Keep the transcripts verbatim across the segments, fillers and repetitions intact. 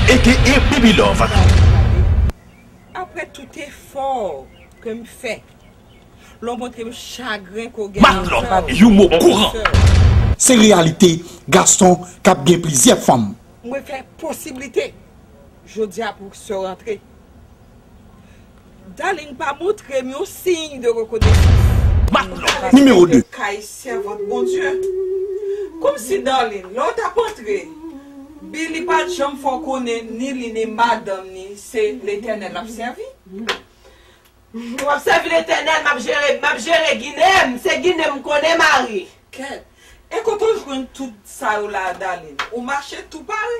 A K A Baby Love. Apre tout efò ke m fè, lè w montre m chagren ke w gen nan kè w, yon mo kouran. Se reyalite gason k ap gen plizyè fanm. Mwen fè posiblite jodi a pou sè w rantre. Darline pa montre m yon siy de rekonesans. Nimewo de. Kay sèvant Bondye. Kòmsi Darline, lè w t ap antre, Billy pa t janm fè w konnen ni li ni madanm ni se Letènèl l ap sèvi. W ap sèvi Letènèl, m ap jere, m ap jere Ginen m, se Ginen m konnen mari. Kèt, e kote w jwenn tout sa yo la, Darline? Ou mache tou pare.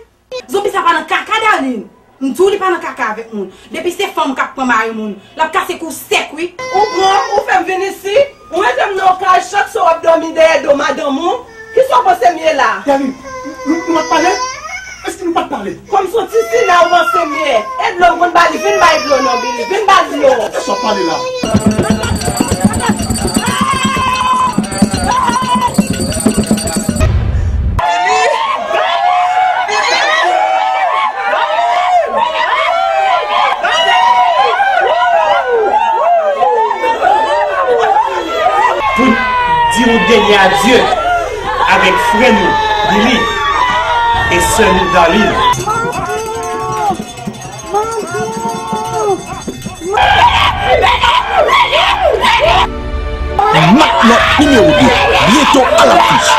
Zonbi sa pa nan kaka, Darline. M di w li pa nan kaka avèk moun. Depi se fanm k ap pran mari moun, l ap kase kou sèk, wi. Ou pran m, ou fè m vin isi, ou mete m nan yon kay, chak swa w ap dòmi dèyè do madanm ou. Kisa w panse m ye la? Darline, nou, nou, nou pa t pale? Èske nou pa t pale? Kòm se yon ti sila ou panse m ye. E dlo m konn ba li, vin bay dlo non, Billy, vin ba l dlo. Kisa w ap pale la? Pou n di yon dènye adye avèk frè nou, Billy, e sè nou, Darline. Matlòt nimewo de, byento a lafich.